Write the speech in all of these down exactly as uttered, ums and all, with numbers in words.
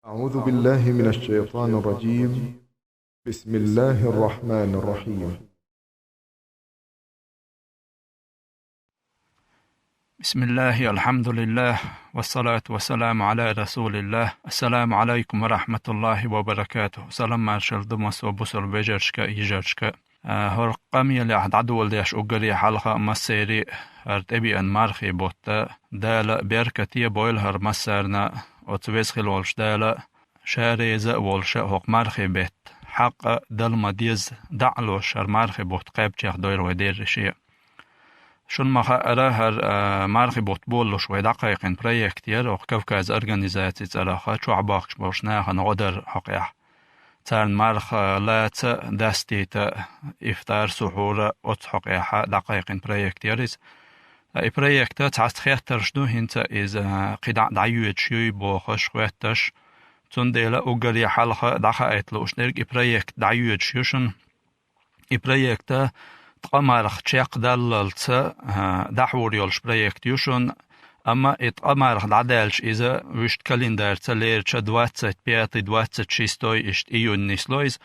أعوذ بالله من الشيطان الرجيم. بسم الله الرحمن الرحيم. بسم الله، الحمد لله، والصلاة والسلام على رسول الله. السلام عليكم ورحمة الله وبركاته. Салам маршалла ду массо бусалба вежаршка, йижаршка. А, хӀара къамелехь дӀадоладеш уггаре хьалха массеран хӀара тӀебеана мархий бутт, Дала беркате бойла хӀара массарна, оцу веза хила волчу Дала Ша реза а волуша хӀокху мархий бетта, хьакъ а, дала ма-дезза, дӀа а луш, хӀара мархий бутт кхаьбчех дойла вай деррише. Шуна ма хаъара, хӀара, а, мархий бутт болалуш вай дӀакхайкхина проект яра, хӀокху Кавказ организаци цӀарах чохь бохкуш болчу нахана гӀо дара хӀокхехь. Царна марха лаца, дастийта, ифтар, сухьура, оцу хӀокхехь дӀакхайкхина проект яра иза. Ткъа и проект цхьацца хеттарш ду, хӀинца иза кхидӀа а дӀайоьдуш юй бохуш, хоьтташ. Цундела уггаре хьалха дӀахаийта лууш дерг и проект дӀайоьдуш ю шуна. И проект ткъа марха чекхдаллалца, а, дӀахьур йолуш проект ю шуна, амма и ткъа марха дӀадаьлча иза вуьшта календарца лерча двадцать пятый, двадцать шестой иштта июнь нисло иза.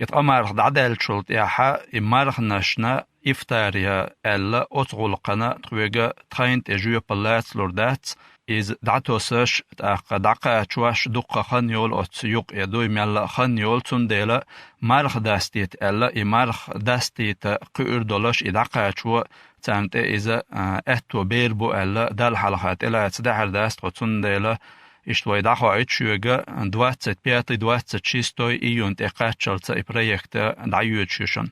И ткъа марха дӀадаьллачул тӀаьхьа и марханашна ифтар ян аьлла, оцу гӀуллакхана тхоьга тхайна тӀе жоьпалла лацалур дац, иза дӀатосуш, тӀаккха дӀакхачош дуккха хан йолу оцу юккъе дуй мелла а хан йолу, цундела марха дастийта аьлла, и марха дастийта кхуьур долуш и дӀакхачо, царна тӀе иза, а, аьтто бер бу аьлла, Далла хьалха тӀелаца даьхьар дац тхо, цундела иштта вай дӀахоуьйту шуьга двадцать пятый, двадцать шестой июнь тӀе кхаччалца и проект дӀайоьдуш ю шуна.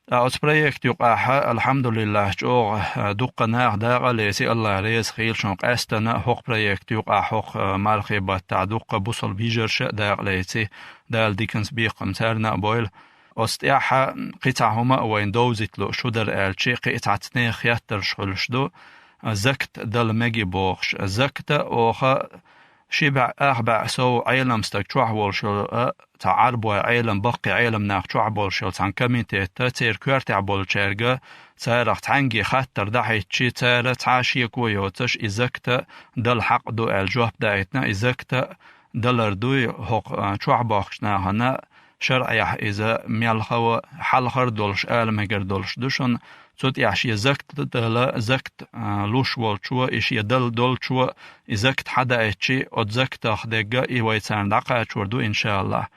Ткъа оцу проект юкъахь, алхьамдулиллахь, чӀогӀа, а, дуккха нах дакъа а леци, Аллах реза хийла шуна, къаьстина хӀокху проект юкъахь, хӀокху, а, мархий баттахь дуккха бусалба йижарша а дакъа леци, Дала диканца бекхам царна а бойла. Оцу тӀехь кхин цхьа хӀума а вайна довзийта лууш хӀу дара аьлча, кхин цхьацца нехан хеттарш хуьлуш ду, а, закат дала мега бохуш. Закат оха ши бӀе, ах бӀе сов Ӏелам стаг чохь волуш йолу, а, цхьа Ӏарбой Ӏелам, баккхий Ӏелам нах чохь болуш йолу цхьана комитетта, церан коьртехь болчаьрга, царах цхьаьнгге хаттар дӀахӀиттичи, цара цхьа а шеко йоцуш, и закат дала хьакъ ду аьлла жоп даийтина, и закат далар дуй хӀокху, а, чохь бохкучу нахана, шарӀехь иза мелхо а, хьалхара долуш, ала мегар долуш ду шуна, цу тӀехь шен закат дала, закат, а, луш волчо, и шен дала долчо, и закат хьадаийтчи, оцу закатах дегга и вай царна дӀакхачор ду, иншааллахь.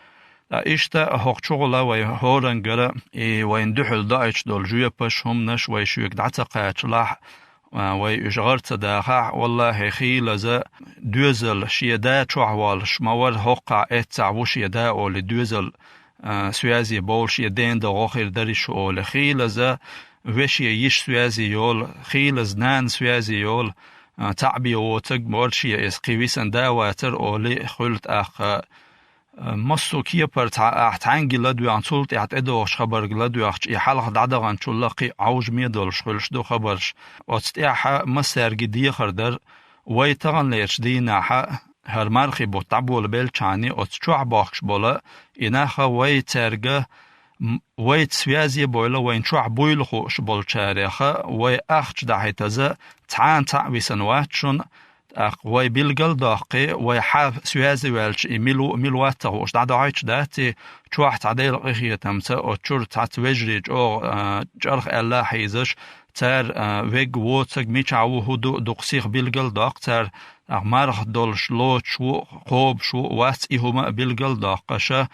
Ткъа иштта хӀокху чухула вай хӀораннгара и вайна дуьхьал доуьйтуш долу жоьпаш, хӀуманаш вай шуьга дӀа ца кхачалахь, а, вай уьш гӀар ца дахахь, валлахьи, хийлаза доьзал шен да чохь волуш ма вара, хӀоккхахь эццахь ву шен да олий доьзал, а, связи бовлуш, я ден догӀо хир дариш олий, хийлаза вешин йиш связи йолу, хийлаза нана связи йолу, а, цхьаъ бен воцург ма вара шен, иза кхин висина да вацара олий хуьлу тӀаккха, а, массо а кепара цхьа ахь цхьаьнгге ладоьгӀна, цул тӀаьхьа тӀедогӀуш хабарга ладоьгӀча, и хьалха дӀадаханчул а кхин а Ӏовжаме долуш хуьлуш ду хабарш. Оцу тӀехь массаьрга дехар дара, вай таханлерчу дийнахь хӀара мархий бутт дӀаболабеллачхьана оцу чохь бохкуш болу и нах а вай цаьрга, м, вайца связи а бовла, вайна чохь буйла хууш болчарех а вай ахча дахьийтаза цхьана цхьаъ висина вац шуна, тӀаккха вай билгал а доккхий, вай хьан связи ваьлча и мила ву а, мила вац ца хууш дӀадохьуьйтуш дац и, чохь цхьа Делан къинхетамца оцу чуьра цхьацца вежарий чӀогӀа, а, чӀарх аьлла а хьийзаш, цара, а, вегга воцург мичахь ву, хӀун ду, дукха сиха билгал а доккху цара, тӀаккха марха долуш лоцуш ву, кхобуш ву, вац и хӀума а билгал а доккхуш а,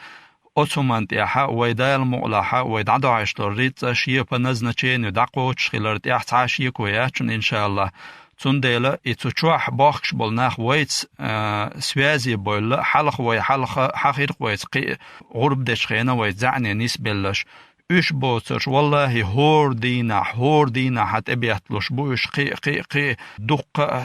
оцу хӀуманна тӀехь вай Дала мукъалахь вай дӀадохьуьйтуш долу рицкъа шен по назначению дӀакхочуш хилар тӀехь цхьа а шеко яц шуна, иншааллахь. Цундела и цу чохь бохкуш болу нах вайца, а, связи бовла, хьалха вай хьалха хьахийра-кх вайца кхин а гӀурба дечу хенахь вай заьӀне нисбелларш. Уьш боцурш, валлахьи, хӀора дийнахь, хӀора дийнахь хьан тӀебетталуш бу уьш, кхин а, кхин а, кхин а, дуккха а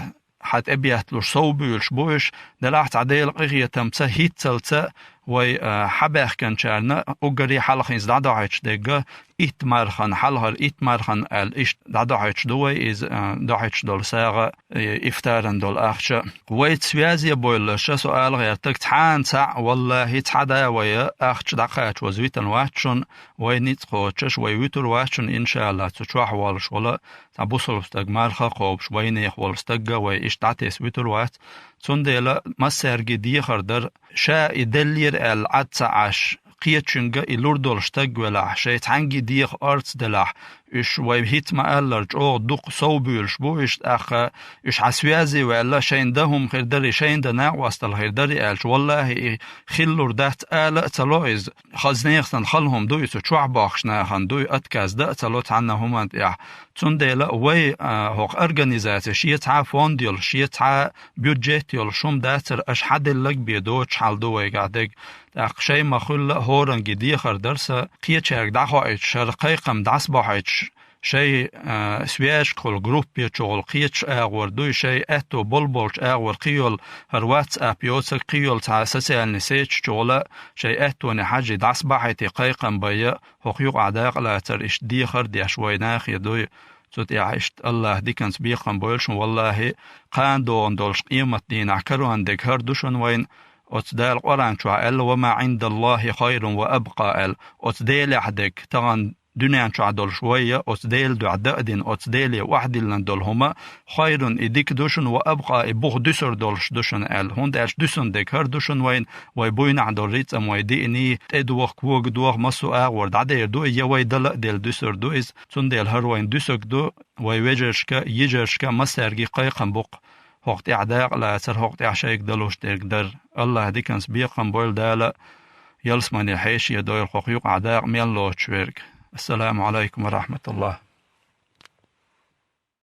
хьан тӀебетталуш, совбуьйлуш бу уьш, делахь цхьа Делан къинхетамца, хӀинццалца вай, а, хьан баьхкинчарна уггаре хьалха хӀинца дӀадохьуьйтуш дегга, итт мархана, хьалхара итт мархана аьлла, иштта дӀадохьуьйтуш ду вай иза, а, дохьуьйтуш долу сагӀа, и, ифтаран долу ахча. Вайца связи бовлуш а, со ала гӀертарг, цхьана цхьаъ, валлахьи, цхьа да вай ахча дӀакхачо витина вац шуна, вай ницкъ кхочуш, вай вуьтур вац шуна, иншааллахь, цу чохь волуш волу цхьа бусалба стаг марха а кхобуш, вайнех волу стагга вай иштта дӀатесна вуьтур вац. Цундела массаьрга дехар дар, ша и деллера аьлла Ӏад ца Ӏаш, кхечуьнга и лур долуш стаг велахь, шайн цхьаьнгге деха орца делахь, уьш вай хӀинца ма-аллара чӀогӀа дукха сов буьйлуш бу, уьш тӀаккха, уьш хьан связи ваьлла, шайна дан хӀума хир дарий, шайна дан накъосталла хир дарий аьлча, валлахӀи, и хиллур дац ала а ца ло иза. Хаза нехан хала хӀума ду и, цу чохь бохкуш нахана ду и, отказ дан а ца ло цхьанна хӀуманна тӀехь. Цундела вай, а, хӀокху организаци шен цхьа а фонд йолуш, шен цхьа а бюджет йолуш хӀума дацара, аша хьан деллаг бен доцуш хьал ду вайгахь дерг. ТӀаккха шайн ма-хуьллу а хӀоранге дехар дара сан, кхечаьрга дӀахоуьйтуш, хӀара кхайкхам дӀасабохьуьйтуш, шайн, а, связкахула, группе чухула кхечу агӀор дуй, шайн аьтто болу-болчу агӀор кхийолу, хӀара WhatsApp йоцург кхийолу цхьа социальный сеташ чухула, шайн аьттоне хьажий дӀасабахьийти кхайкхам байя, хӀокху юкъахь дакъалацар иштта дехар а деш вай нахе дуй. Цу тӀехь иштта АллахӀа диканца бекхам бойла шун, валлахӀи, кхана догӀун долуш къематдийнахь карон дерг хӀара ду шуна вайна, оцу Дала Къуръан чохь аьлла: «Ва ма ӀиндаллахӀи хайрун ва абкъа», аьлла, оцу Делехь дерг, тахана дуьнен чохь долуш вай а оцу Делан дуьхьа дан а дина, оцу Деле охьадиллина долу хӀума, хайрун и дика ду шуна, ва абкъа и буха дуьсур долуш ду шуна аьлла. ХӀунда аьлча дуьсун дерг хӀара ду шуна вайна, вай буйнахь долу рицкъам вай диъний, тӀедоха, когадоха, массо а агӀор дӀадер ду, я вай дала а делла дуьсур ду иза. Цундела хӀара вайна дуьсург ду, вай вежаршка, йижаршка, массаьрга кхайкхам бу-кх. ХӀокху тӀехь дакъалацар, хӀокху тӀехь шайга далуш дерг дар. АллахӀа диканца бекхам бойла Дала, ялсамане хьеший дойла хӀокху юкъахь дакъа мел лоцуш верг. Ассаламу Ӏалайкум ва рахьматуллахӀ.